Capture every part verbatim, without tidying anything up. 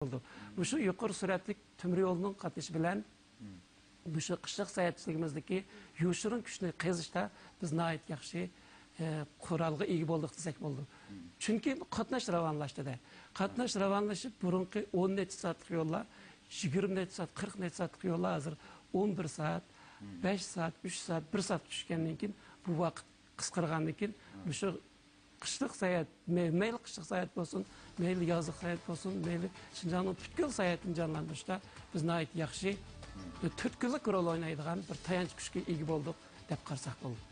بولىدۇ. مۇشۇ يۇقىرى سۈرئەتلىك تۆمۈر يولنىڭ قاتنىشى بىلەن مۇشۇ قىشلىق ساياھەتچىلىكىمىزدىكى يوشۇرۇن كۈچنى قېزىشتا بىز ناھايىتى ياخشى، ئە، قورالغا ئىگە بولدۇق دېسەك بولىدۇ. چۈنكى قاتناش راۋانلاشتى-دە. قاتناش راۋانلىشىپ، بۇرۇنقى ئون نەچچە سائەتلىك يوللار، يىگىرمە نەچچە سائەت، قىرىق نەچچە سائەتلىك يوللار ھازىر ئون بىر سائەت، بەش سائەت، ئۈچ سائەت، بىر سائەتكە چۈشكەندىن كېيىن، بۇ ۋاقىت قىسقارغاندىن كېيىن، مۇشۇ قىشلىق ساياھەت، مەي-، مەيلى قىشلىق ساياھەت بولسۇن، مەيلى يازلىق ساياھەت بولسۇن، مەيلى شىنجاڭنىڭ پۈتكۈل ساياھىتىنى جانلاندۇرۇشتا بىز ناھايىتى ياخشى، تۆت كۈنلۈك رول ئوينايدىغان بىر تايانچ كۈچكە ئىگە بولدۇق دەپ قارىساق بولىدۇ.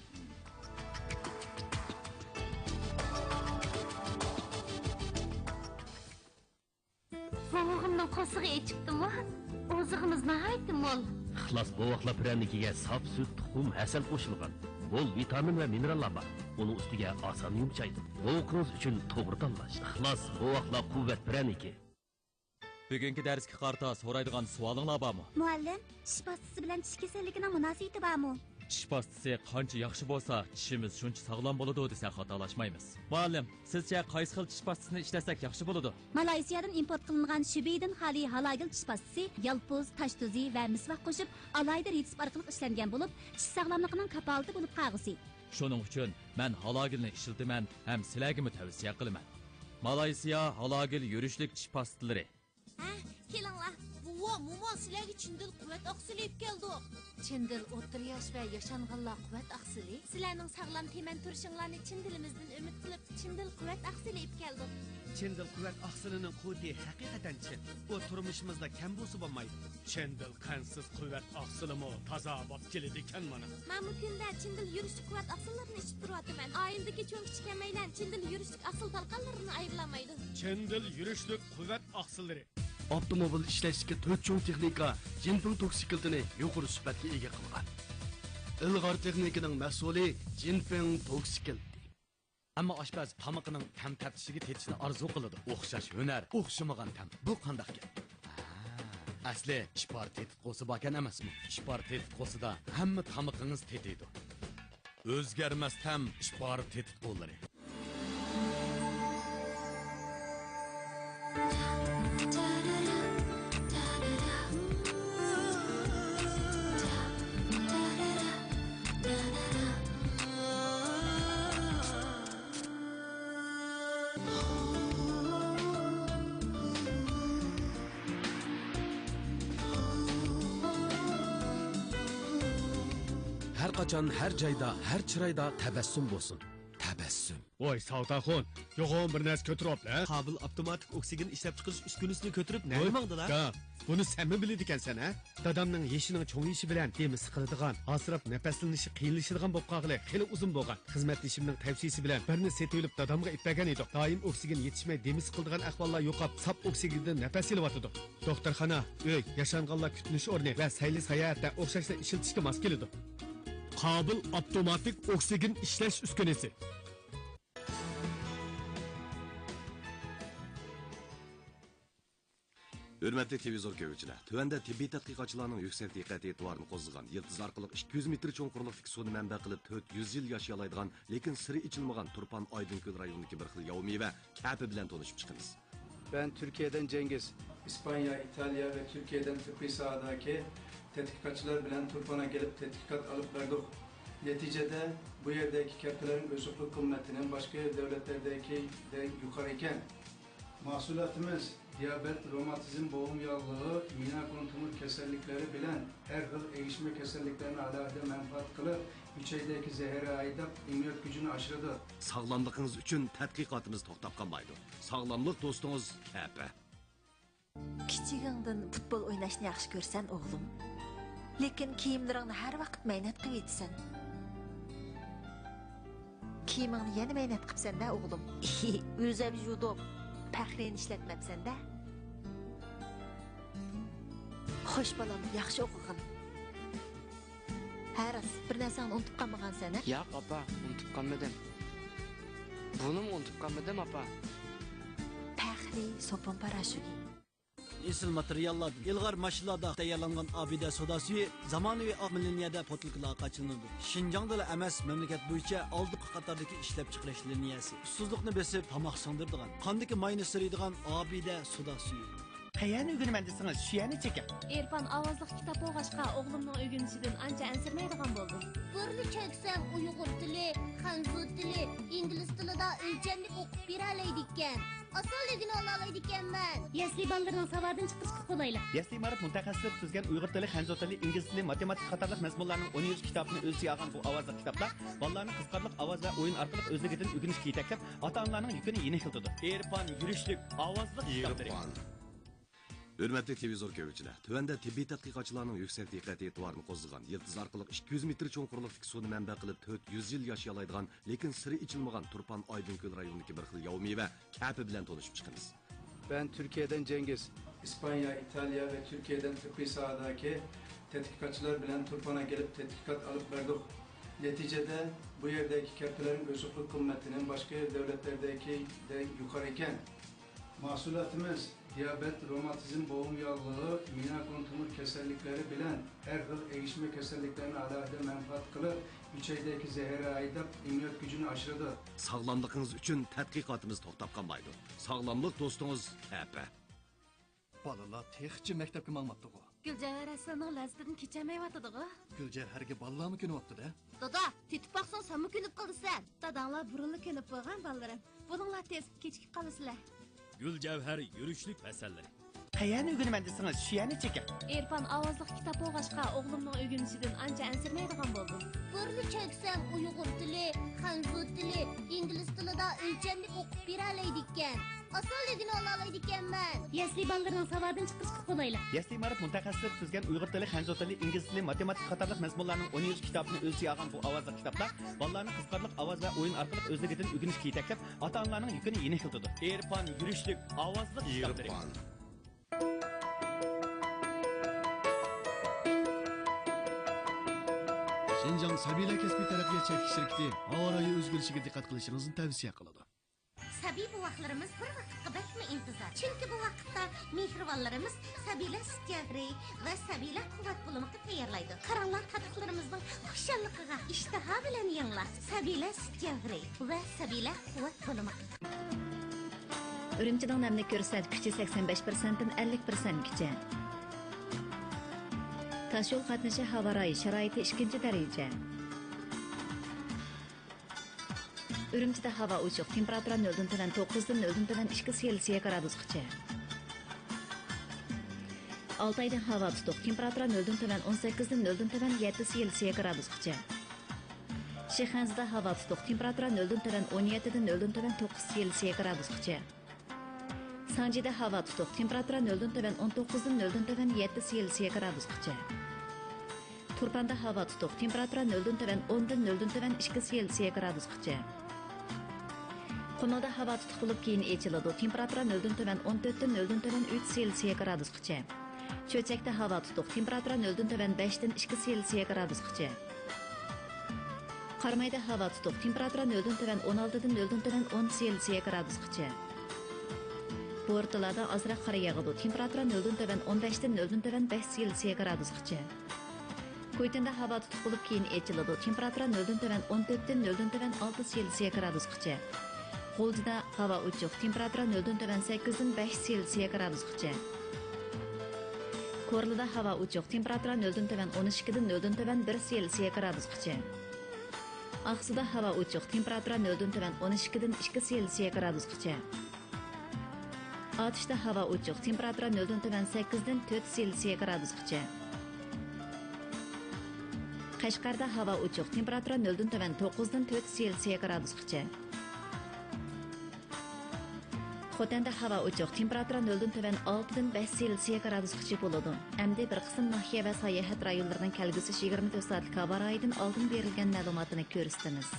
بوۋىقىمنىڭ قورسىقى ئېچىپتىمۇ؟ ئوزۇقىمىز ناھايىتى مول. ئىخلاس بوۋاقلار پىرەنىكىگە ساپ سۈت، تۇخۇم، ھەسەل قوشۇلغان. مول ۋىتامىن ۋە مىنېراللار بار. ئۇنىڭ ئۈستىگە ئاسان يۇمشايدۇ. بوۋىقىڭىز ئۈچۈن توغرا تاللاش. ئىخلاس بوۋاقلار قۇۋۋەت پىرەنىكى. بۈگۈنكى دەرسكە قارىتا سورايدىغان سوئالىڭلار بارمۇ؟ مۇئەللىم، چىش پاستىسى بىلەن چىش كېسەللىكىنىڭ مۇناسىۋىتى بارمۇ؟ چىش پاستىسى قانچە ياخشى بولسا، چىشىمىز شۇنچە ساغلام بولىدۇ دېسە خاتالاشمايمىز. مۇئەللىم، سىزچە قايسى خىل چىش پاستىسىنى ئىشلەتسەك ياخشى بولىدۇ؟ مالايسىيادىن ئىمپورت قىلىنغان شۈبىدىن خالىي ھالاگىل چىش پاستىسى يالپۇز، تاش تۇزى ۋە مىسۋاك قوشۇپ، ئالاھىدە رېتسېپ ئارقىلىق ئىشلەنگەن بولۇپ، چىش ساغلاملىقىنىڭ كاپالىتى بولۇپ قالغۇسى. شۇنىڭ ئۈچۈن مەن ھالاگىلنى ئىشلىتىمەن ھەم سىلەرگىمۇ تەۋسىيە قىلىمەن. مالايسىيا ھالاگىل يۈرۈشلۈك چىش پاستىلىرى. ھە، كېلىڭلار. بوۋا، موما، سىلەرگە چىندىل قۇۋۋەت ئاقسىلى ئېلىپ كەلدۇق. چىندىل ئوتتۇرا ياش ۋە ياشانغانلار قۇۋۋەت ئاقسىلى. سىلەرنىڭ ساغلام تېمەن تۇرۇشۇڭلارنى چىندىلىمىزدىن ئۈمىد قىلىپ، چىندىل قۇۋۋەت ئاقسىلى ئېلىپ كەلدۇق. چىندىل قۇۋۋەت ئاقسىلىنىڭ قۇۋۋىتى ھەقىقەتەن چىن. ئۇ تۇرمۇشىمىزدا كەم بولسا بولمايدۇ. چىندىل قەنتسىز قۇۋۋەت ئاقسىلىمۇ تازا ئاۋات كېلىدىكەن مانا. مەنمۇ كۈندە چىندىل يۈرۈشلۈك قۇۋۋەت ئاقسىللىرىنى ئىچىپ تۇرۇۋاتىمەن. ئائىلىدىكى چوڭ كىچىك ھەممەيلەن چىندىل يۈرۈشلۈك ئاقسىل تالقانلىرىدىن ئايرىلالمايدۇ. چىندىل يۈرۈشلۈك قۇۋۋەت ئاقسىللىرى. ئاپتوموبىل ئىشلەشتىكى تۆت چوڭ تېخنىكا جىنپىڭ توكسىكلىتىنى يۇقىرى سۈپەتكە ئىگە قىلغان. ئىلغار تېخنىكىنىڭ مەھسۇلى جىنپىڭ توكسىكلىتى. ئەمما ئاشپەز تامىقىنىڭ تەم تەپتىشىگە تېتىشنى ئارزۇ قىلىدۇ. ئوخشاش ھۈنەر، ئوخشىمىغان تەم. بۇ قانداق گەپ؟ ھە، ئەسلى ئىپار تېتىتقۇسى باركەن ئەمەسمۇ؟ ئىپار تېتىتقۇسىدا ھەممە تامىقىڭىز تېتىيدۇ. ئۆزگەرمەس تەم ئىپار تېتىتقۇلىرى. ھەر قاچان، ھەر جايدا، ھەر چىرايدا تەبەسسۇم بولسۇن. تەبەسسۇم. ۋاي، ساۋۇت ئاخۇن، يوغان بىر نەرسە كۆتۈرۈۋاپلا. قابىل ئاپتوماتىك ئوكسىگېن ئىشلەپچىقىرىش ئۈسكۈنىسىنى كۆتۈرۈپ نەگە ماڭدىلا؟ دادا، بۇنى سەنمۇ بىلىدىكەنسەن ھە؟ دادامنىڭ يېشىنىڭ چوڭىيىشى بىلەن دېمى سىقىلىدىغان، ھاسىراپ نەپەسلىنىشى قىيىنلىشىدىغان بولۇپ قالغىلى خېلى ئۇزۇن بولغان. خىزمەتدىشىمنىڭ تەۋسىيىسى بىلەن بىرنى سېتىۋېلىپ دادامغا ئېلىپ بەرگەن ئىدۇق. دائىم ئوكسىگېن يېتىشمەي دېمى سىقىلىدىغان ئەھۋاللار يوقاپ، ساپ ئوكسىگېندىن نەپەس ئېلىۋاتىدۇ. دوختۇرخانا، ئۆي، ياشانغانلار كۈتۈنۈش ئورنى ۋە سەيلە ساياھەتتە ئوخشاشلا ئىشلىتىشكە ماس كېلىدۇ. قابىل ئاپتوماتىك ئوكسىگېن ئىشلەش ئۈسكۈنىسى. ھۆرمەتلىك تېلېۋىزور كۆرگۈچىلەر، تۆۋەندە تېببىي تەتقىقاتچىلارنىڭ يۈكسەك دىققەت ئېتىبارىنى قوزغىغان يىلتىز ئارقىلىق ئىككى يۈز مېتىر چوڭقۇرلۇقتىكى سۇنى مەنبە قىلىپ تۆت يۈز يىل ياشىيالايدىغان، لېكىن سىرى ئېچىلمىغان تۇرپان ئايدىڭكۆل رايونىدىكى بىر خىل ياۋا مېۋە كەپە بىلەن تونۇشۇپ چىقىمىز. Ben Türkiye'den Cengiz. İspanya, İtalya ve Türkiye'den tıbbi sahadaki tetkikatçılar bilen Turpan'a gelip tetkikat alıp verdik. Neticede bu yerdeki kepelerin özüklük kıymetinin başka devletlerdeki de yukarı iken, mahsulatımız diyabet, romatizm, boğum yağlılığı, miyna kon tumur kesellikleri bilen her hıl egişme keselliklerine alayda menfaat kılıp, Üç aydaki zehre ayda imiyot gücünü aşırdı. ساغلاملىقىڭىز ئۈچۈن تەتقىقاتىمىز توختاپ قالمايدۇ. ساغلاملىق دوستىڭىز كەپە. كىچىكىڭدىن پۇتبول ئويناشنى ياخشى كۆرىسەن، ئوغلۇم. لېكىن كىيىملىرىڭنى ھەر ۋاقىت مەينەت قىلىۋېتىسەن. كىيىمىڭنى يەنە مەينەت قىپسەن-دە، ئوغلۇم. ئۆزۈم يۇدۇم. پەخرىنى ئىشلەتمەپسەن-دە. خوش، بالام، ياخشى ئوقۇغىن. ھە، راست، بىر نەرسەڭنى ئۇنتۇپ قالمىغانسەن، ھە؟ ياق، ئاپا، ئۇنتۇپ قالمىدىم. بۇنىمۇ ئۇنتۇپ قالمىدىم، ئاپا. پەخرىي سوپۇن پاراشوكى. ئېسىل ماتېرىياللاردىن، ئىلغار ماشىنىلاردا تەييارلانغان ئابىدە سودا سۈيى زامانىۋى ئاق لىنىيەدە پوتۇلكىلارغا قاچىلىنىدۇ. شىنجاڭدىلا ئەمەس، مەملىكەت بويىچە ئالدىنقى قاتاردىكى ئىشلەپچىقىرىش لىنىيەسى. ئۇسسۇزلۇقنى بېسىپ، تاماق سىڭدۈرىدىغان، قاندىكى ماينى سۈرىدىغان ئابىدە سودا سۈيى. قەيەرنى ئۆگىنىمەن دېسىڭىز، شۇ يەرنى چېكىڭ. ئېرپان ئاۋازلىق كىتاب ئوقۇغاچقا، ئوغلۇمنىڭ ئۆگىنىشىدىن ئانچە ئەنسىرىمەيدىغان بولدۇم. بىرنى چەكسەم، ئۇيغۇر تىلى، خەنزۇ تىلى، ئىنگلىز تىلىدا ئۆلچەملىك ئوقۇپ بېرەلەيدىكەن. ئاسان ئۆگىنىۋالالايدىكەنمەن. يەسلى بالىلىرىنىڭ ساۋادىنى چىقىرىشقا قولايلىق. يەسلى مائارىپ مۇتەخەسسىسلىرى تۈزگەن ئۇيغۇر تىلى، خەنزۇ تىلى، ئىنگلىز تىلى، ماتېماتىكا قاتارلىق مەزمۇنلارنىڭ ئون يۈز كىتابىنى ئۆز ئىچىگە ئالغان بۇ ئاۋازلىق كىتابلار بالىلارنى قىزىقارلىق ئاۋاز ۋە ئويۇن ئارقىلىق ئۆزلۈكىدىن ئۆگىنىشكە يېتەكلەپ، ئاتا-ئانىلارنىڭ يۈكىنى يېنىكلىتىدۇ. ئېرپان يۈرۈشلۈك ئاۋازلىق كىتابلىرى. ھۆرمەتلىك تېلېۋىزور كۆرگۈچىلەر، تۆۋەندە تېببىي تەتقىقاتچىلارنىڭ يۈكسەك دىققەت ئېتىبارىنى قوزغىغان يىلتىز ئارقىلىق ئىككى يۈز مېتىر چوڭقۇرلۇقتىكى سۇنى مەنبە قىلىپ تۆت يۈز يىل ياشىيالايدىغان، لېكىن سىرى ئېچىلمىغان تۇرپان ئايدىڭكۆل رايونىدىكى بىر خىل ياۋا مېۋە كەپە بىلەن تونۇشۇپ چىقىمىز. Ben Türkiye'den Cengiz. İspanya, İtalya ve Türkiye'den tıbbi sahadaki tetkikatçılar bilen Turpan'a gelip tetkikat alıp verdik. Neticede bu yerdeki kepelerin gözüklük kıymetinin başka devletlerdeki de yukarı iken, mahsulatımız diyabet, romatizm, boğum yağlılığı, miyakon tumur kesellikleri bilen her hıl egişme keselliklerini alayda menfaat kılıp, üç aydaki zeheri ayda imiyat gücünü aşırdı. ساغلاملىقىڭىز ئۈچۈن تەتقىقاتىمىز توختاپ قالمايدۇ. ساغلاملىق دوستىڭىز كەپە. بالىلار تېخىچە مەكتەپكە ماڭماپتىغۇ؟ گۈلجەۋھەر ھەسىلنىڭ لەززىتىدىن كېچەلمەيۋاتىدىغۇ؟ گۈلجەۋھەرگە بالىلارمۇ كۆنۈۋاپتۇ-دە. دادا، تېتىپ باقساڭ سەنمۇ كۆنۈپ قالىسەن. داداڭلار بۇرۇنلا كۆنۈپ بولغان بالىلىرىم. بولۇڭلار تېز، كېچىكىپ قالىسىلەر. گۈلجەۋھەر يۈرۈشلۈك پەسەنلىرى. قەيەرنى ئۆگىنىمەن دېسىڭىز، شۇ يەرنى چېكىڭ. ئېرپان ئاۋازلىق كىتاب ئوقۇغاچقا، ئوغلۇمنىڭ ئۆگىنىشىدىن ئانچە ئەنسىرىمەيدىغان بولدۇم. بىرنى چەكسەم، ئۇيغۇر تىلى، خەنزۇ تىلى، ئىنگلىز تىلىدا ئۆلچەملىك ئوقۇپ بېرەلەيدىكەن. ئاسان ئۆگىنىۋالالايدىكەنمەن. يەسلى بالىلىرىنىڭ ساۋادىنى چىقىرىشقا قولايلىق. يەسلى مائارىپ مۇتەخەسسىسلىرى تۈزگەن ئۇيغۇر تىلى، خەنزۇ تىلى، ئىنگلىز تىلى، ماتېماتىكا قاتارلىق مەزمۇنلارنىڭ ئون يۈز كىتابىنى ئۆز ئىچىگە ئالغان بۇ ئاۋازلىق كىتابلار بالىلارنى قىزىقارلىق ئاۋاز ۋە ئويۇن ئارقىلىق ئۆزلۈكىدىن ئۆگىنىشكە يېتەكلەپ، ئاتا-ئانىلارنىڭ يۈكىنى يېنىكلىتىدۇ. ئېرپان يۈرۈشلۈك ئاۋازلىق كىتابلىرى. شىنجاڭ سەبىيلەر كەسپىي تەرەققىيات چەكلىك شىركىتى ھاۋا رايى ئۆزگىرىشىگە دىققەت قىلىشىڭىزنى تەۋسىيە قىلىدۇ. سەبىي بوۋاقلىرىمىز بىر ۋاقىتقا بەكمۇ ئىنتىزار. چۈنكى بۇ ۋاقىتتا مېھرىبانلىرىمىز سەبىيلەر سۈت جەۋھىرى ۋە سەبىيلەر قۇۋۋەت بۇلىمىقى تەييارلايدۇ. قاراڭلار، تاتلىقلىرىمىزنىڭ خۇشاللىقىغا ئىشتىھا بىلەن يەڭلار. سەبىيلەر سۈت جەۋھىرى ۋە سەبىيلەر قۇۋۋەت بۇلىمىقى. ئۈرۈمچىنىڭ نەملىك كۆرسەتكۈچى سەكسەن بەش پىرسەنتتىن ئەللىك پىرسەنتكىچە. تاشيول قاتنىشى ھاۋا رايى شارائىتى ئىككىنچى دەرىجە. ئۈرۈمچىدە ھاۋا ئوچۇق، تېمپېراتۇرا نۆلدىن تۆۋەن توققۇزدىن نۆلدىن تۆۋەن ئىككى سېلسىيە گرادۇسقىچە. ئالتايدا ھاۋا تۇتۇق، تېمپېراتۇرا نۆلدىن تۆۋەن ئون سەككىزدىن نۆلدىن تۆۋەن يەتتە سېلسىيە گرادۇسقىچە. شىخەنزىدە ھاۋا تۇتۇق، تېمپېراتۇرا نۆلدىن تۆۋەن ئون يەتتىدىن نۆلدىن تۆۋەن توققۇز سېلسىيە گرادۇسقىچە. سانجىدا ھاۋا تۇتۇق، تېمپېراتۇرا نۆلدىن تۆۋەن ئون توققۇزدىن نۆلدىن تۆۋەن يەتتە سېلسىيە گرادۇسقىچە. تۇرپاندا ھاۋا تۇتۇق، تېمپېراتۇرا نۆلدىن تۆۋەن ئوندىن نۆلدىن تۆۋەن ئىككى سېلسىيە گرادۇسقىچە. قۇمۇلدا ھاۋا تۇتۇق بولۇپ، كېيىن ئېچىلىدۇ، تېمپېراتۇرا نۆلدىن تۆۋەن ئون تۆتتىن نۆلدىن تۆۋەن ئۈچ سېلسىيە گرادۇسقىچە. چۆچەكتە ھاۋا تۇتۇق، تېمپېراتۇرا نۆلدىن تۆۋەن بەشتىن ئىككى سېلسىيە گرادۇسقىچە. قارامايدا ھاۋا تۇتۇق، تېمپېراتۇرا نۆلدىن تۆۋەن ئون ئالتىدىن نۆلدىن تۆۋەن ئون سېلسىيە گرادۇسقىچە. بورتالادا ئازراق قار ياغىدۇ، تېمپېراتۇرا نۆلدىن تۆۋەن ئون بەشتىن نۆلدىن تۆۋەن بەش سېلسىيە گرادۇسقىچە. كۇيتىندا ھاۋا تۇتۇق بولۇپ، كېيىن ئېچىلىدۇ، تېمپېراتۇرا نۆلدىن تۆۋەن ئون تۆتتىن نۆلدىن تۆۋەن ئالتە سېلسىيە گرادۇسقىچە. غۇلجىدا ھاۋا ئوچۇق، تېمپېراتۇرا نۆلدىن تۆۋەن سەككىزدىن بەش سېلسىيە گرادۇسقىچە. كورلىدا ھاۋا ئوچۇق، تېمپېراتۇرا نۆلدىن تۆۋەن ئون ئىككىدىن نۆلدىن تۆۋەن بىر سېلسىيە گرادۇسقىچە. ئاقسۇدا ھاۋا ئوچۇق، تېمپېراتۇرا نۆلدىن تۆۋەن ئون ئىككىدىن ئىككى سېلسىيە گرادۇسقىچە. ئاتۇشتا ھاۋا ئوچۇق، تېمپېراتۇرا نۆلدىن تۆۋەن سەككىزدىن تۆت سېلسىيە گرادۇسقىچە. قەشقەردە ھاۋا ئوچۇق، تېمپېراتۇرا نۆلدىن تۆۋەن توققۇزدىن تۆت سېلسىيە گرادۇسقىچە. خوتەندە ھاۋا ئوچۇق، تېمپېراتۇرا نۆلدىن تۆۋەن ئالتىدىن بەش سېلسىيە گرادۇسقىچە بولىدۇ. ئەمدى بىر قىسىم ناھىيە ۋە ساياھەت رايونلىرىنىڭ كەلگۈسى يىگىرمە تۆت سائەتلىك ھاۋا رايىدىن ئالدىن بېرىلگەن مەلۇماتىنى كۆرسىتىمىز.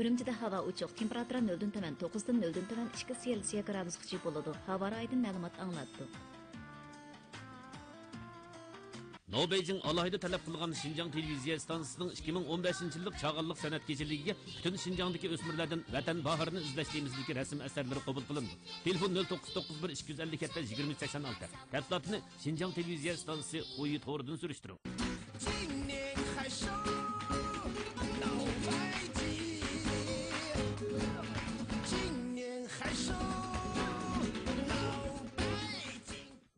ئۈرۈمچىدە ھاۋا ئوچۇق، تېمپېراتۇرا نۆلدىن تۆۋەن، توققۇزدىن نۆلدىن تۆۋەن ئىككى سېلسىيە گرادۇسقىچە بولىدۇ. ھاۋا رايىدىن مەلۇمات ئاڭلاتتۇق. ناۋ بېيجىڭ ئالاھىدە تەلەپ قىلغان شىنجاڭ تېلېۋىزىيە ئىستانسىسىنىڭ ئىككى مىڭ ئون بەشىنچى يىللىق چاغانلىق سەنئەت كېچىلىكىگە پۈتۈن شىنجاڭدىكى ئۆسمۈرلەردىن ۋەتەن باھارىنى ئىزدەش تېمىسىدىكى رەسىم ئەسەرلىرى قوبۇل قىلىنىدۇ. تېلېفون: نۆل توققۇز توققۇز بىر ئىككى يۈز ئەللىك يەتتە يىگىرمە ئۈچ سەكسەن ئالتە. تەپسىلاتنى شىنجاڭ تېلېۋىزىيە ئىستانسىسى خۇيى تورىدىن سۈرۈشتۈرۈڭ.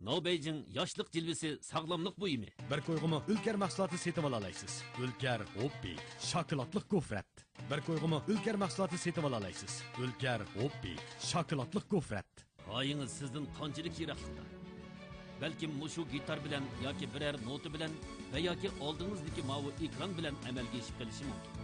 ناۋ بېيجىڭ ياشلىق جىلۋىسى، ساغلاملىق بۇيۇمى. بىر كويغىمۇ ئۈلكەر مەھسۇلاتى سېتىۋالالايسىز. ئۈلكەر ھوپپى، شاكىلاتلىق گوفرەت. بىر كويغىمۇ ئۈلكەر مەھسۇلاتى سېتىۋالالايسىز. ئۈلكەر ھوپپى، شاكىلاتلىق گوفرەت. غايىڭىز سىزدىن قانچىلىك يىراقلىقتا؟ بەلكىم مۇشۇ گىتار بىلەن ياكى بىرەر نوتا بىلەن ۋە ياكى ئالدىڭىزدىكى ماۋۇ ئېكران بىلەن ئەمەلگە ئېشىپ قېلىشى مۇمكىن.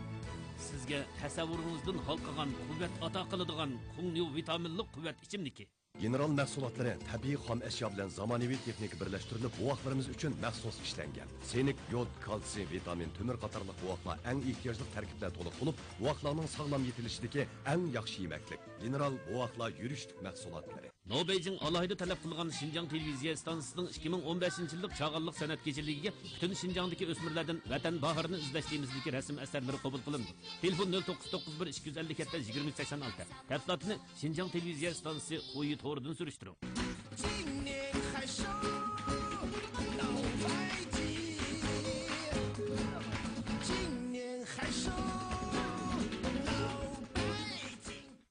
سىزگە تەسەۋۋۇرىڭىزدىن ھالقىغان قۇۋۋەت ئاتا قىلىدىغان خۇڭنيۇ ۋىتامىنلىق قۇۋۋەت ئىچىملىكى. گېنېرال مەھسۇلاتلىرى تەبىئىي خام ئەشيا بىلەن زامانىۋى تېخنىكا بىرلەشتۈرۈلۈپ، بوۋاقلىرىمىز ئۈچۈن مەخسۇس ئىشلەنگەن. سىنك، يود، كالتسىي، ۋىتامىن، تۆمۈر قاتارلىق بوۋاقلار ئەڭ ئېھتىياجلىق تەركىبلەر تولۇق بولۇپ، بوۋاقلارنىڭ ساغلام يېتىلىشىدىكى ئەڭ ياخشى يېمەكلىك. گېنېرال بوۋاقلار يۈرۈشلۈك مەھسۇلاتلىرى. ناۋ بېيجىڭ ئالاھىدە تەلەپ قىلغان شىنجاڭ تېلېۋىزىيە ئىستانسىسىنىڭ ئىككى مىڭ ئون بەشىنچى يىللىق چاغانلىق سەنئەت كېچىلىكىگە پۈتۈن شىنجاڭدىكى ئۆسمۈرلەردىن ۋەتەن باھارىنى ئىزدەش تېمىسىدىكى رەسىم ئەسەرلىرى قوبۇل قىلىنىدۇ. تېلېفون: نۆل توققۇز توققۇز بىر ئىككى يۈز ئەللىك يەتتە يىگىرمە ئۈچ سەكسەن ئالتە. تەپسىلاتنى شىنجاڭ تېلېۋىزىيە ئىستانسىسى خۇيى تورىدىن سۈرۈشتۈرۈڭ.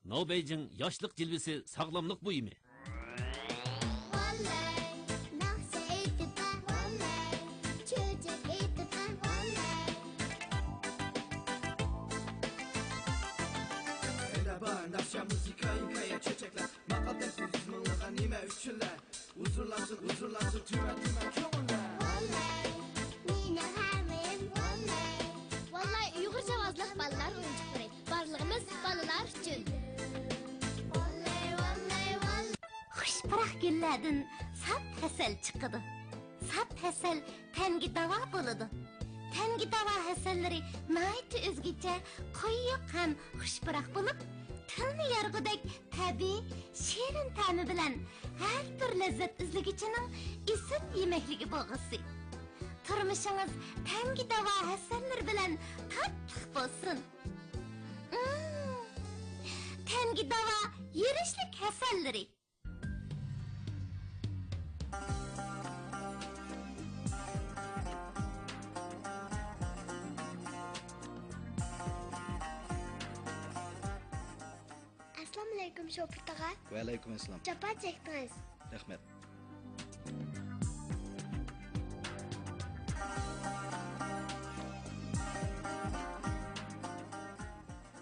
ناۋ بېيجىڭ ياشلىق جىلۋىسى، ساغلاملىق بۇيۇمى. ۋاللاي، ئۇيغۇرچە ئاۋازلىق بالىلار ئويۇنچۇقلىرى. بارلىقىمىز بالىلار ئۈچۈن. خۇش پۇراق گۈللەردىن ساپ ھەسەل چىقىدۇ. ساپ ھەسەل تەنگە داۋا بولىدۇ. تەنگە داۋا ھەسەللىرى ناھايىتى ئۆزگىچە، قويۇق ھەم خۇش پۇراق بولۇپ، تىلنى يارغۇدەك تەبىئىي، شېرىن تەمى بىلەن ھەر تۈر لەززەت ئىزلىگۈچىنىڭ ئېسىل يېمەكلىكى بولغۇسى. تۇرمۇشىڭىز تەنگە داۋا ھەسەللىرى بىلەن تاتلىق بولسۇن. ئىم، تەنگە داۋا يۈرۈشلۈك ھەسەللىرى. ئەسسالامۇئەلەيكۇم شوپۇر تاغا. ۋەئەلەيكۇم ئەسسالام. جاپا چەكتىڭىز. رەھمەت.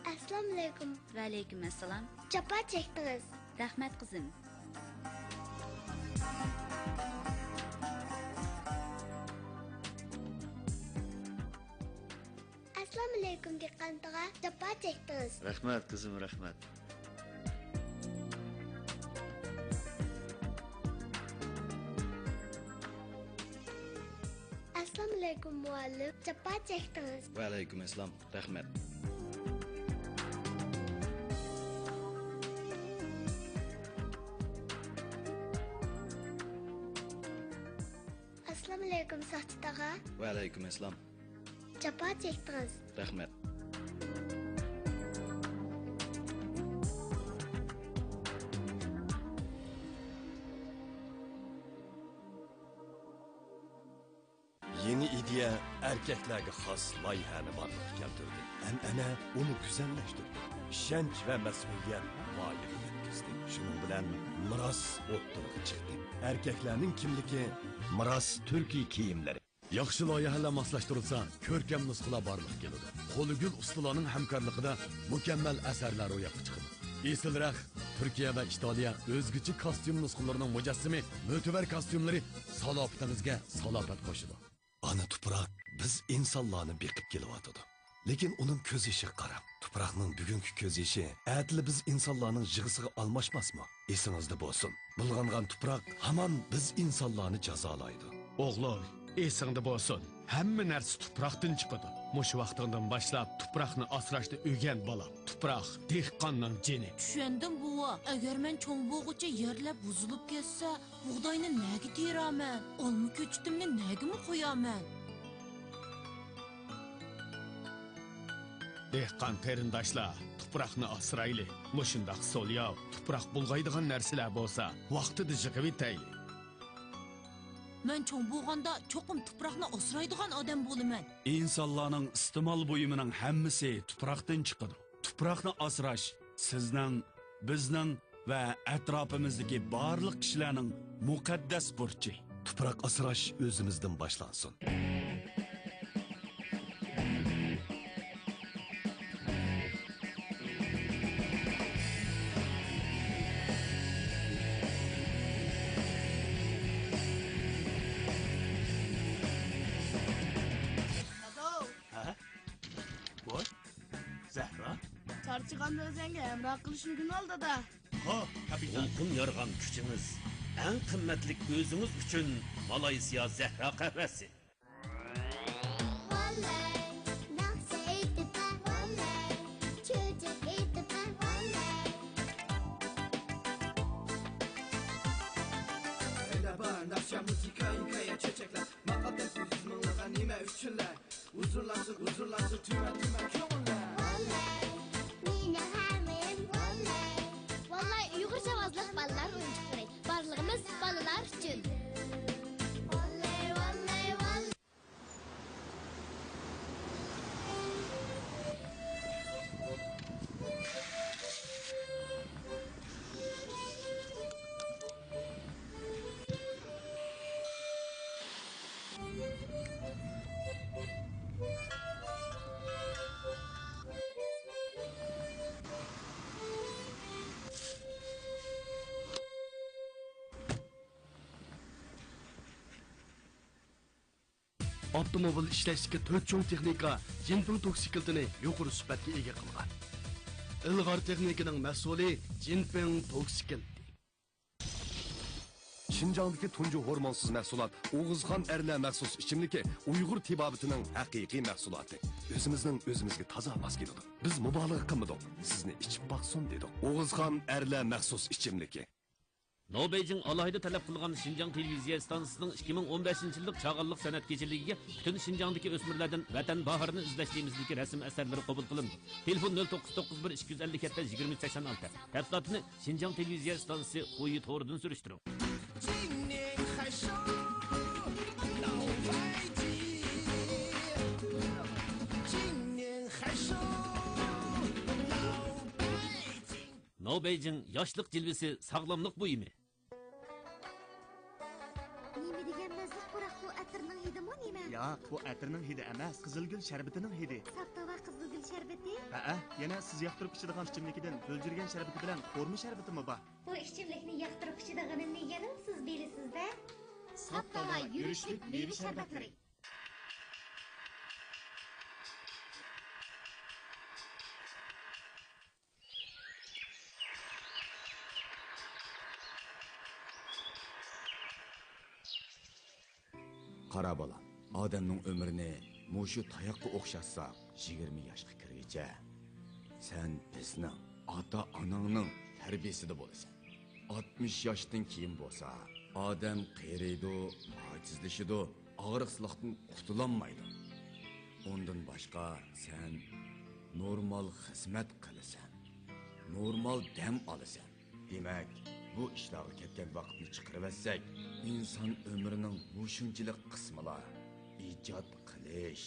ئەسسالامۇئەلەيكۇم. ۋەئەلەيكۇم ئەسسالام. جاپا چەكتىڭىز. رەھمەت، قىزىم. ئەسسالامۇئەلەيكۇم، دېھقان تاغا، جاپا چەكتىڭىز. رەھمەت، قىزىم، رەھمەت. ئەسسالامۇئەلەيكۇم، مۇئەللىم، جاپا چەكتىڭىز. ۋەئەلەيكۇم ئەسسالام، رەھمەت. ئەسسالامۇئەلەيكۇم، ساقچى تاغا. ۋەئەلەيكۇم ئەسسالام. جاپا چەكتىڭىز. رەھمەت. يېڭى ئىدىيە ئەركەكلەرگە خاس لايىھەنى بارلىققا كەلتۈردى. ئەنئەنە ئۇنى گۈزەللەشتۈردى. ئىشەنچ ۋە مەسئۇلىيەت لايىقى يەتكۈزدى. شۇنىڭ بىلەن مىراس ئوتتۇرىغا چىقتى. ئەركەكلەرنىڭ كىملىكى، مىراس تۈركىي كىيىملىرى. ياخشى لايىھەلەر ماسلاشتۇرۇلسا، كۆركەم نۇسخىلار بارلىققا كېلىدۇ. قولى گۈل ئۇستىلارنىڭ ھەمكارلىقىدا مۇكەممەل ئەسەرلەر روياپقا چىقىدۇ. ئېسىل رەخت، تۈركىيە ۋە ئىتالىيە ئۆزگىچە كاستيۇم نۇسخىلىرىنىڭ مۇجەسسىمى، مۆتىۋەر كاستيۇملىرى سالاپىتىڭىزگە سالاپەت قوشىدۇ. ئانا تۇپراق بىز ئىنسانلارنى بېقىپ كېلىۋاتىدۇ. لېكىن ئۇنىڭ كۆز يېشىغا قاراڭ. تۇپراقنىڭ بۈگۈنكى كۆز يېشى ئەتىلا بىز ئىنسانلارنىڭ يىغىسىغا ئالماشماسمۇ؟ ئېسىڭىزدە بولسۇن، بۇلغانغان تۇپراق ھامان بىز ئىنسانلارنى جازالايدۇ. ئوغلۇم، ئېسىڭدە بولسۇن، ھەممە نەرسە تۇپراقتىن چىقىدۇ. مۇشۇ ۋاقتىڭدىن باشلاپ تۇپراقنى ئاسراشنى ئۆگەن، بالام. تۇپراق دېھقاننىڭ جېنى. چۈشەندىم، بوۋا. ئەگەر مەن چوڭ بولغۇچە يەرلەر بۇزۇلۇپ كەتسە، بۇغداينى نەگە تېرىيمەن؟ ئالما كۆچىتىمنى نەگىمۇ قويامەن؟ دېھقان قېرىنداشلار، تۇپراقنى ئاسرايلى. مۇشۇنداق سولياۋ، تۇپراق بۇلغايدىغان نەرسىلەر بولسا، ۋاقتىدا يىغىۋېتەيلى. مەن چوڭ بولغاندا چوقۇم تۇپراقنى ئاسرايدىغان ئادەم بولىمەن. ئىنسانلارنىڭ ئىستېمال بۇيۇمىنىڭ ھەممىسى تۇپراقتىن چىقىدۇ. تۇپراقنى ئاسراش سىزنىڭ، بىزنىڭ ۋە ئەتراپىمىزدىكى بارلىق كىشىلەرنىڭ مۇقەددەس بۇرچى. تۇپراق ئاسراش ئۆزىمىزدىن باشلانسۇن. ھە؟ ۋاي، زەھرا؟ چارچىغاندا ئۆزۈڭگە ھەمراھ قىلىشنى ئۆگىنىۋال، دادا. ھو، كاپىتان. يۇلقۇن يارغان كۈچىڭىز، ئەڭ قىممەتلىك ئۆزىڭىز ئۈچۈن مالايسىيا زەھرا قەھۋەسى. ۋاللاي، ناخشا ئېيتىپ، ۋاللاي، چۆچەك ئېيتىپ، ۋاللاي. ئەيلە بار ناخشا، مۇزىكا، ھېكايە، چۆچەكلەر، ماقال دەپ يۈز مىڭلىغان نېمە ئۈچۈنلەر؟ ھۇزۇرلانسۇن، ھۇزۇرلانسۇن تۈمەن، تۈمەن كۆڭۈللەر. ۋاللاي، مېنىڭ ھەممىم ۋاللاي. ۋاللاي، ئۇيغۇرچە ئاۋازلىق بالىلار ئويۇنچۇقلىرى. بارلىقىمىز بالىلار ئۈچۈن. ۋاللاي، ۋاللاي، ۋاللاي. ئاپتوموبىل ئىشلەشتىكى تۆت چوڭ تېخنىكا جىنفېڭ توكسىكلىتىنى يۇقىرى سۈپەتكە ئىگە قىلغان. ئىلغار تېخنىكىنىڭ مەھسۇلى جىنفېڭ توكسىكلىتى. شىنجاڭدىكى تۇنجى ھورمونسىز مەھسۇلات ئوغۇزخان ئەرلەر مەخسۇس ئىچىملىكى ئۇيغۇر تېبابىتىنىڭ ھەقىقىي مەھسۇلاتى. ئۆزىمىزنىڭ ئۆزىمىزگە تازا ماس كېلىدۇ. بىز مۇبالىغە قىلمىدۇق، سىزنى ئىچىپ باقسۇن دېدۇق. ئوغۇزخان ئەرلەر مەخسۇس ئىچىملىكى. نو بېيجىڭ ئالاھىدە تەلەپ قىلغان شىنجاڭ تېلېۋىزىيە ئىستانسىسىنىڭ ئىككى مىڭ ئون بەشىنچى يىللىق چاغانلىق سەنئەت كېچىلىكىگە پۈتۈن شىنجاڭدىكى ئۆسمۈرلەردىن ۋەتەن باھارىنى ئىزدەش تېمىسىدىكى رەسىم ئەسەرلىرى قوبۇل قىلىنىدۇ. تېلېفون: نۆل توققۇز توققۇز بىر ئىككى يۈز ئەللىك يەتتە يىگىرمە ئۈچ سەكسەن ئالتە. تەپسىلاتىنى شىنجاڭ تېلېۋىزىيە ئىستانسىسى خۇيى تورىدىن سۈرۈشتۈرۈڭ. نو بېيجىڭ، ياشلىق جىلۋىسى، ساغلاملىق بۇيۇمى. نېمە دېگەن مەززىلىك پۇراق بۇ، ئەتىرنىڭ ھىدىمۇ نېمە؟ ياق، بۇ ئەتىرنىڭ ھىدى ئەمەس، قىزىلگۈل شەربىتىنىڭ ھىدى. ساپ تاۋا قىزىلگۈل شەربىتى؟ ھەئە، يەنە سىز ياقتۇرۇپ ئىچىدىغان ئىچىملىكىدىن بۆلجۈرگەن شەربىتى بىلەن خورما شەربىتىمۇ بار. بۇ ئىچىملىكنى ياقتۇرۇپ ئىچىدىغىنىمنى يەنىلا سىز بىلىسىز-دە. ساپ تاۋا يۈرۈشلۈك مېۋە شەربەتلىرى. قارا بالام، ئادەمنىڭ ئۆمرىنى مۇشۇ تاياققا ئوخشاتساق، يىگىرمە ياشقا كىرگىچە سەن بىزنىڭ، ئاتا-ئاناڭنىڭ تەربىيەسىدە بولىسەن. ئاتمىش ياشتىن كېيىن بولسا، ئادەم قېرىيدۇ، ئاجىزلىشىدۇ، ئاغرىقسىزلىقتىن قۇتۇلالمايدۇ. ئۇندىن باشقا، سەن نورمال خىزمەت قىلىسەن، نورمال دەم ئالىسەن. دېمەك، بۇ ئىشلارغا كەتكەن ۋاقىتنى چىقىرىۋەتسەك، ئىنسان ئۆمرىنىڭ مۇشۇنچىلىك قىسمىلا ئىجاد قىلىش،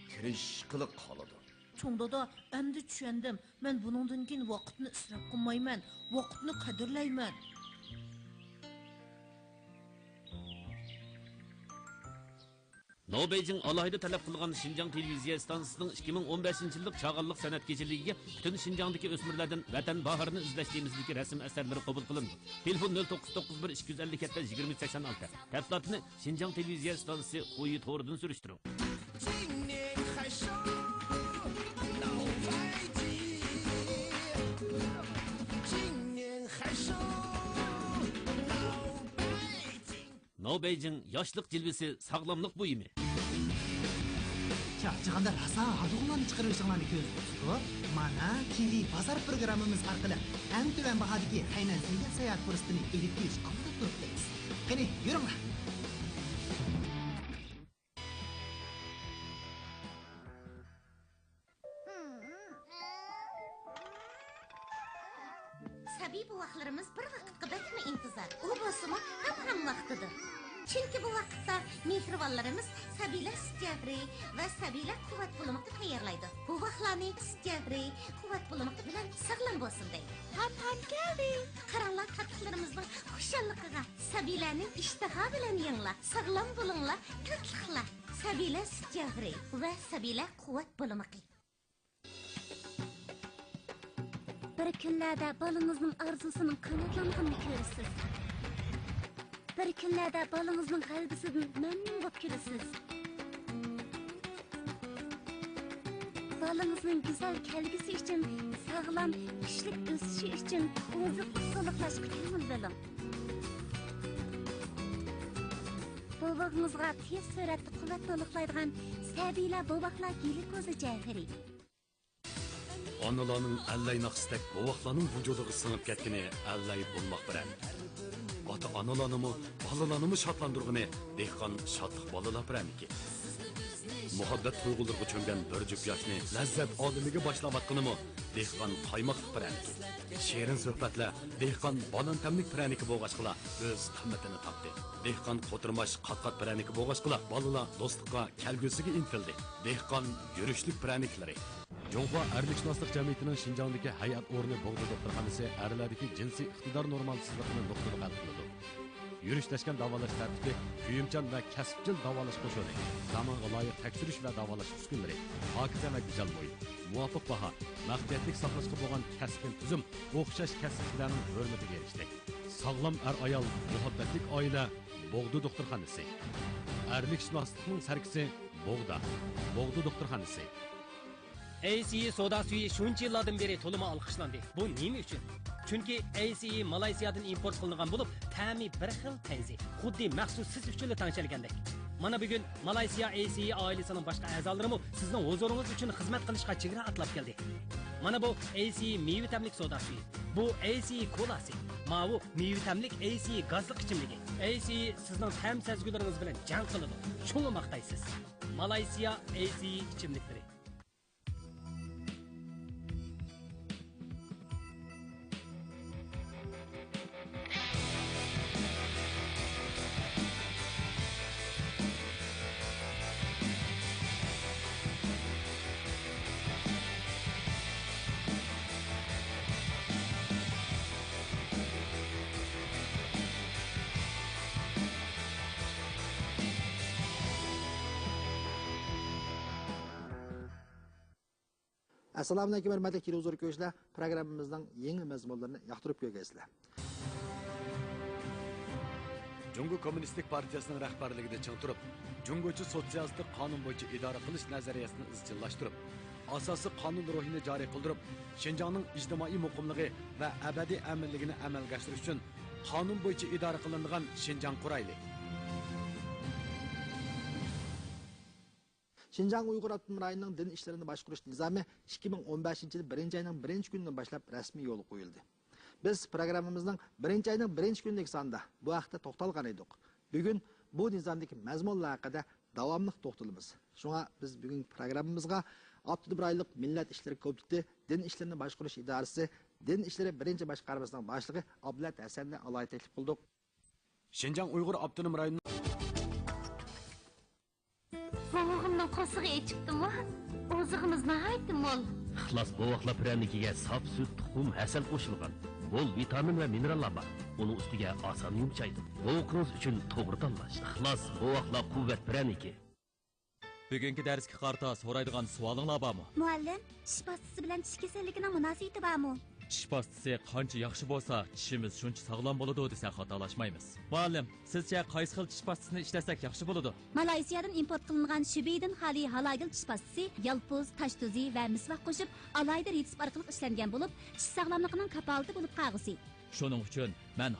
تىرىشىشقىلا قالىدۇ. چوڭ دادا، ئەمدى چۈشەندىم. مەن بۇنىڭدىن كېيىن ۋاقىتنى ئىسراپ قىلمايمەن، ۋاقىتنى قەدىرلەيمەن. نو بېيجىڭ ئالاھىدە تەلەپ قىلغان شىنجاڭ تېلېۋىزىيە ئىستانسىسىنىڭ ئىككى مىڭ ئون بەشىنچى يىللىق چاغانلىق سەنئەت كېچىلىكىگە پۈتۈن شىنجاڭدىكى ئۆسمۈرلەردىن ۋەتەن باھارىنى ئىزدەش تېمىسىدىكى رەسىم ئەسەرلىرى قوبۇل قىلىنىدۇ. تېلېفون: نۆل توققۇز توققۇز بىر ئىككى يۈز ئەللىك يەتتە يىگىرمە ئۈچ سەكسەن ئالتە. تەپسىلاتىنى شىنجاڭ تېلېۋىزىيە ئىستانسىسى خۇيى تورىدىن سۈرۈشتۈرۈڭ. ناۋبەيجىڭ ياشلىق جىلۋىسى ساغلاملىق بۇيۇمى. چارچىغاندا راسا ھادۇقۇڭلارنى چىقىرىۋېتىشىڭلارنى كۆرىمىز دوستلار. مانا، كىۋى بازار پروگراممىمىز ئارقىلىق ئەڭ تۆۋەن باھادىكى خەينەن سەيياھ ساياھەت پۇرسىتىنى ئېلىپ كېلىشكە ئالدىراپ تۇرۇپتۇ. قېنى، يۈرۈڭلار! سەبىي بوۋاقلىرىمىز بىر ۋاقىتقا بەكمۇ ئىنتىزار. ئۇ بولسىمۇ ھەم ھەم ۋاقتىدۇر. چۈنكى بۇ ۋاقىتتا مېھرىبانلىرىمىز سەبىيلەر سۈت جەۋھىرى ۋە سەبىيلەر قۇۋۋەت بۇلىمىقى تەييارلايدۇ. بوۋاقلارنى سۈت جەۋھىرى، قۇۋۋەت بۇلىمىقى بىلەن ساغلام بولسۇن دەيلى. تام تام كەلدى. قاراڭلار، تاتلىقلىرىمىزنىڭ خۇشاللىقىغا. سەبىيلەرنى ئىشتىها بىلەن يەڭلار. ساغلام بولۇڭلار، تاتلىقلار. سەبىيلەر سۈت جەۋھىرى ۋە سەبىيلەر قۇۋۋەت بۇلىمىقى. بىر كۈنلەردە بالىڭىزنىڭ ئارزۇسىنىڭ قاناتلانغىنىنى كۆرىسىز. بىر كۈنلەردە بالىڭىزنىڭ غەلىبىسىدىن مەمنۇن بولۇپ كۈلىسىز. بالىڭىزنىڭ گۈزەل كەلگۈسى ئۈچۈن، ساغلام، كۈچلۈك ئۆسۈشى ئۈچۈن ئوزۇق ئۇسسۇللۇقلاشقا كۆڭۈل بۆلۈڭ. بوۋىقىڭىزغا تېز سۈرئەتتە قۇۋۋەت تولۇقلايدىغان سەبىيلەر بوۋاقلار گلۇكوزا جەۋھىرى. ئانىلارنىڭ ئەللەي ناخشىسىدەك بوۋاقلارنىڭ ۋۇجۇدىغا سىڭىپ كەتكىنى ئەللەي بولماق بىلەن، ئاتا-ئانىلارنىمۇ، بالىلارنىمۇ شادلاندۇرغىنى دېھقان شادلىق بالىلار پىرەنىكى. مۇھەببەت تۇيغۇلىرىغا چۆمگەن بىر جۈپ ياشنى لەززەت ئالىمىگە باشلاۋاتقىنىمۇ دېھقان قايماقلىق پىرەنىكى. شېرىن سۆھبەتلەر دېھقان بالانتەملىك پىرەنىكى بولغاچقىلا ئۆز قىممىتىنى تاپتى. دېھقان قوتۇرماش قات-قات پىرەنىكى بولغاچقىلا بالىلار دوستلۇققا، كەلگۈسىگە ئىنتىلدى. دېھقان يۈرۈشلۈك پىرەنىكلىرى. جۇڭخۇا ئەرلىكشۇناسلىق جەمئىيىتىنىڭ شىنجاڭدىكى ھەيئەت ئورنى بوغدا دوختۇرخانىسى ئەرلەردىكى جىنسىي ئىقتىدار نورمالسىزلىقىنى نۇقتىلىق ھەل قىلىدۇ. يۈرۈشلەشكەن داۋالاش تەرتىپى، كۆيۈمچان ۋە كەسىپچىل داۋالاش قوشۇنى، زامانغا لايىق تەكشۈرۈش ۋە داۋالاش ئۈسكۈنىلىرى، پاكىزە ۋە گۈزەل مۇھىت، مۇۋاپىق باھا، مەخپىيەتلىك ساقلاشقا بولغان كەسكىن تۈزۈم، ئوخشاش كەسىپتىكىلەرنىڭ ھۆرمىتىگە ئېرىشتى. ساغلام ئەر-ئايال، مۇھەببەتلىك ئائىلە، بوغدا دوختۇرخانىسى. ئەرلىكشۇناسلىقنىڭ سەركىسى، بوغدا، بوغدا دوختۇرخانىسى. ئەي سىي ئىي سودا سۈيى شۇنچە يىللاردىن بېرى تولىمۇ ئالقىشلاندى. بۇ نېمە ئۈچۈن؟ چۈنكى ئەي سىي ئىي مالايسىيادىن ئىمپورت قىلىنغان بولۇپ، تەمى بىر خىل پەيزى، خۇددى مەخسۇس سىز ئۈچۈنلا تەڭشەلگەندەك. مانا بۈگۈن مالايسىيا ئەي سىي ئىي ئائىلىسىنىڭ باشقا ئەزالىرىمۇ سىزنىڭ ھۇزۇرىڭىز ئۈچۈن خىزمەت قىلىشقا چېگرا ئاتلاپ كەلدى. مانا بۇ ئەي سىي ئىي مېۋە تەملىك سودا سۈيى. بۇ ئەي سىي ئىي كولاسى. ماۋۇ مېۋە تەملىك ئەي سىي ئىي گازلىق ئىچىملىكى. ئەي سىي ئىي سىزنىڭ تەم سەزگۈلىرىڭىز بىلەن جەڭ قىلىدۇ. شۇڭا ماختايسىز. مالايسىيا ئەي سىي ئىي ئىچىملىكلىرى. ئەسسالامۇئەلەيكۇم، ھۆرمەتلىك تېلېۋىزور كۆرگۈچىلەر، پروگراممىمىزنىڭ يېڭى مەزمۇنلىرىنى ياقتۇرۇپ كۆرگەيسىلەر. جۇڭگو كوممۇنىستىك پارتىيىسىنىڭ رەھبەرلىكىدە چىڭ تۇرۇپ، جۇڭگوچە سوتسىيالىستىك قانۇن بويىچە ئىدارە قىلىش نەزەرىيەسىنى ئىزچىللاشتۇرۇپ، ئاساسىي قانۇن روھىنى جارى قىلدۇرۇپ، شىنجاڭنىڭ ئىجتىمائىي مۇقىملىقى ۋە ئەبەدىي ئەمىنلىكىنى ئەمەلگە ئاشۇرۇش ئۈچۈن قانۇن بويىچە ئىدارە قىلىنىدىغان شىنجاڭ قۇرايلى. شىنجاڭ ئۇيغۇر ئاپتونوم رايونىنىڭ دىن ئىشلىرىنى باشقۇرۇش نىزامى ئىككى مىڭ ئون بەشىنچى يىل بىرىنچى ئاينىڭ بىرىنچى كۈنىدىن باشلاپ رەسمىي يولغا قويۇلدى. بىز پروگراممىمىزنىڭ بىرىنچى ئاينىڭ بىرىنچى كۈنىدىكى سانىدا بۇ ھەقتە توختالغان ئىدۇق. بۈگۈن بۇ نىزامدىكى مەزمۇنلار ھەققىدە داۋاملىق توختىلىمىز. شۇڭا بىز بۈگۈنكى پروگراممىمىزغا ئاپتونوم رايونلۇق مىللەت ئىشلىرى كومىتېتى، دىن ئىشلىرىنى باشقۇرۇش ئىدارىسى، دىن ئىشلىرى بىرىنچى باشقارمىسىنىڭ باشلىقى ئابلەت ھەسەننى ئالاھىدە تەكلىپ قىلدۇق. شىنجاڭ ئۇيغۇر ئاپتونوم رايونىنىڭ بوۋىغىمنىڭ قورسىقى ئېچىپتىمۇ؟ ئوزۇقىمىز ناھايىتى مول. ئىخلاس بوۋاقلار پىرەنىكىگە ساپ سۈت، تۇخۇم، ھەسەل قوشۇلغان. مول ۋىتامىن ۋە مىنېراللار بار. ئۇنىڭ ئۈستىگە ئاسان يۇمشايدۇ. بوۋىقىڭىز ئۈچۈن توغرا تاللاش. ئىخلاس بوۋاقلار قۇۋۋەت پىرەنىكى. بۈگۈنكى دەرسكە قارىتا سورايدىغان سوئالىڭلار بارمۇ؟ مۇئەللىم، چىش پاستىسى بىلەن چىش كېسەللىكىنىڭ مۇناسىۋىتى بارمۇ؟ چىش پاستىسى قانچە ياخشى بولسا، چىشىمىز شۇنچە ساغلام بولىدۇ دېسە خاتالاشمايمىز. مۇئەللىم، سىزچە قايسى خىل چىش پاستىسىنى ئىشلەتسەك ياخشى بولىدۇ؟ مالايسىيادىن ئىمپورت قىلىنغان شۈبىدىن خالىي ھالاگىل چىش پاستىسى يالپۇز، تاش تۇزى ۋە مىسۋاك قوشۇپ، ئالاھىدە رېتسېپ ئارقىلىق ئىشلەنگەن بولۇپ، چىش ساغلاملىقىنىڭ كاپالىتى بولۇپ قالغۇسى. شۇنىڭ ئۈچۈن مەن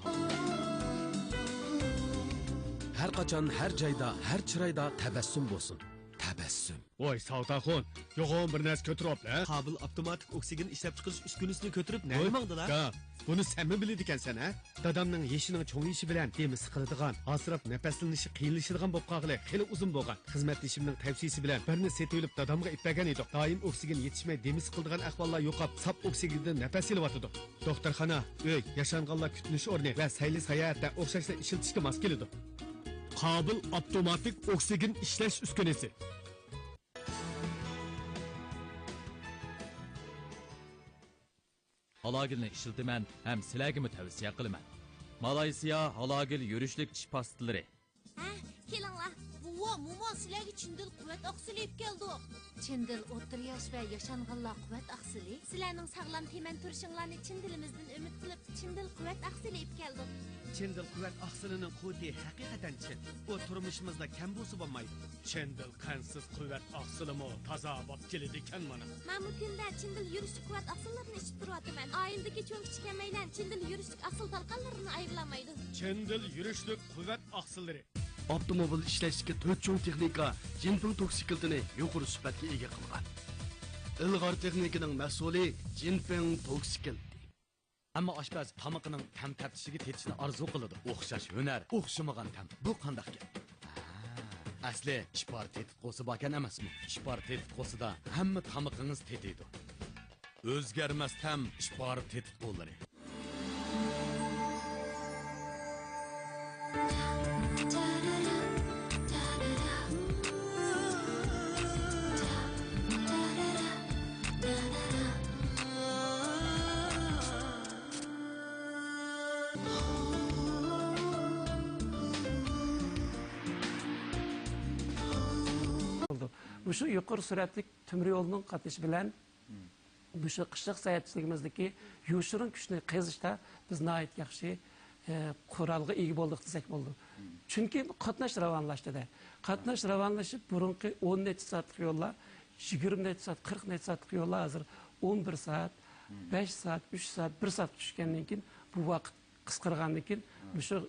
ھەر قاچان، ھەر جايدا، ھەر چىرايدا تەبەسسۇم بولسۇن. تەبەسسۇم. ۋاي ساۋتاخۇن، يوغان بىر نەرسە كۆتۈرۈۋاپلا. قابىل ئاپتوماتىك ئوكسىگېن ئىشلەپچىقىرىش ئۈسكۈنىسىنى كۆتۈرۈپ نەگە ماڭدىلا؟ يا، بۇنى سەنمۇ بىلىدىكەنسەن ھە؟ دادامنىڭ يېشىنىڭ چوڭىيىشى بىلەن دېمى سىقىلىدىغان، ھاسىراپ نەپەسلىنىشى قىيىنلىشىدىغان بولۇپ قالغىلى خېلى ئۇزۇن بولغان. خىزمەتدىشىمنىڭ تەۋسىيىسى بىلەن بىرنى سېتىۋېلىپ دادامغا ئېلىپ بەرگەن ئىدۇق. دائىم ئوكسىگېن يېتىشمەي دېمى سىقىلىدىغان ئەھۋاللار يوقاپ، ساپ ئوكسىگېندىن نەپەس ئېلىۋاتىدۇ. دوختۇرخانا، ئۆي، ياشانغانلار كۈتۈنۈش ئورنى ۋە سەيلە ساياھەتتە ئوخشاشلا ئىشلىتىشكە ماس كېلىدۇ. قابىل ئاپتوماتىك ئوكسىگېن ئىشلەش ئۈسكۈنىسى. ھالاگىلنى ئىشلىتىمەن ھەم سىلەرگىمۇ تەۋسىيە قىلىمەن. مالايسىيا ھالاگىل يۈرۈشلۈك چىش پاستىلىرى. ھە، كېلىڭلار. بوۋا، موما، سىلەرگە چىندىل قۇۋۋەت ئاقسىلى ئېلىپ كەلدۇق. چىندىل ئوتتۇرا ياش ۋە ياشانغانلار قۇۋۋەت ئاقسىلى. سىلەرنىڭ ساغلام تېمەن تۇرۇشۇڭلارنى چىن دىلىمىزدىن ئۈمىد قىلىپ، چىندىل قۇۋۋەت ئاقسىلى ئېلىپ كەلدۇق. چىندىل قۇۋۋەت ئاقسىلىنىڭ قۇۋۋىتى ھەقىقەتەن چىن. ئۇ تۇرمۇشىمىزدا كەم بولسا بولمايدۇ. چىندىل قەنتسىز قۇۋۋەت ئاقسىلىمۇ تازا باب كېلىدىكەن مانا. مەنمۇ كۈندە چىندىل يۈرۈشلۈك قۇۋۋەت ئاقسىللىرىنى ئىچىپ تۇرۇۋاتىمەن. ئائىلىدىكى چوڭ كىچىك ھەممەيلەن چىندىل يۈرۈشلۈك ئاقسىل تالقانلىرىدىن ئايرىلالمايدۇ. چىندىل يۈرۈشلۈك قۇۋۋەت ئاقسىللىرى. ئاپتوموبىل ئىشلەشتىكى تۆت چوڭ تېخنىكا جىنفېڭ توكسىكلىتىنى يۇقىرى سۈپەتكە ئىگە قىلغان. ئىلغار تېخنىكىنىڭ مەھسۇلى جىنفېڭ توكسىكلىتى. ھەممە ئاشپەز تامىقىنىڭ تەم تەپتىشىگە تېتىشنى ئارزۇ قىلىدۇ. ئوخشاش ھۈنەر، ئوخشىمىغان تەم. بۇ قانداق گەپ؟ ھە، ئەسلى ئىپار تېتىتقۇسى باركەن ئەمەسمۇ؟ ئىپار تېتىتقۇسىدا ھەممە تامىقىڭىز تېتىيدۇ. ئۆزگەرمەس تەم ئىپار تېتىتقۇلىرى. بولىدۇ. مۇشۇ يۇقىرى سۈرئەتلىك تۆمۈر يولنىڭ قاتنىشى بىلەن مۇشۇ قىشلىق ساياھەتچىلىكىمىزدىكى يوشۇرۇن كۈچنى قېزىشتا بىز ناھايىتى ياخشى، ئە، قورالغا ئىگە بولدۇق دېسەك بولىدۇ. چۈنكى قاتناش راۋانلاشتى-دە. قاتناش راۋانلىشىپ، بۇرۇنقى ئون نەچچە سائەتلىك يوللار يىگىرمە نەچچە سائەت، قىرىق نەچچە سائەتلىك يوللار ھازىر ئون بىر سائەت، بەش سائەت، ئۈچ سائەت، بىر سائەتكە چۈشكەندىن كېيىن، بۇ ۋاقىت قىسقارغاندىن كېيىن، مۇشۇ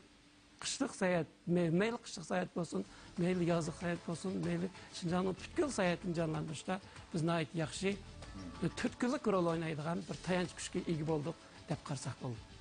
قىشلىق ساياھەت، مەي-، مەيلى قىشلىق ساياھەت بولسۇن، مەيلى يازلىق ساياھەت بولسۇن، مەيلى شىنجاڭنىڭ پۈتكۈل ساياھىتىنى جانلاندۇرۇشتا بىز ناھايىتى ياخشى، تۆت كۈنلۈك رول ئوينايدىغان بىر تايانچ كۈچكە ئىگە بولدۇق دەپ قارىساق بولىدۇ.